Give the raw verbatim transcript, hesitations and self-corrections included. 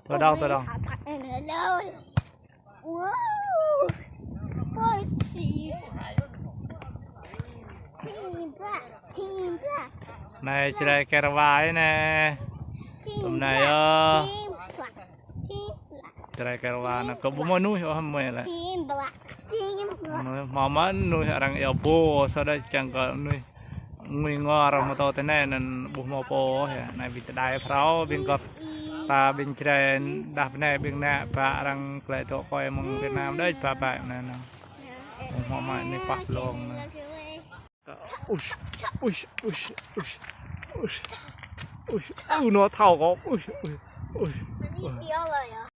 Tơ đong, tơ đong. Wow. Ôi, chị. Anai Jrai Kơrwa anai. Hôm nay, ơ. Jrai Kơrwa anai kơ ƀu hmâo mơnuih ôh, hmâo lĕ. Hmâo mơnuih arăng iâu pô, sau đó čang kơ mơnuih. Ngui ngor mơtô tơ anai anŭn ƀu hmâo pô ôh yơh. Anai ƀing tơdai phrâo, ƀing gơp. Ta ƀing Jrai đah bơnai ƀing ană, pă arăng klĕ tŏ kơi mơ̆ng Việt Nam đôč pă pă anai anŭn. Ƀu hmâo mă anai pah lông anai. Ui, ui, ui, ui, ui. Ui, ui, anŭn thâo kâo. Ui, ui, ui, ui.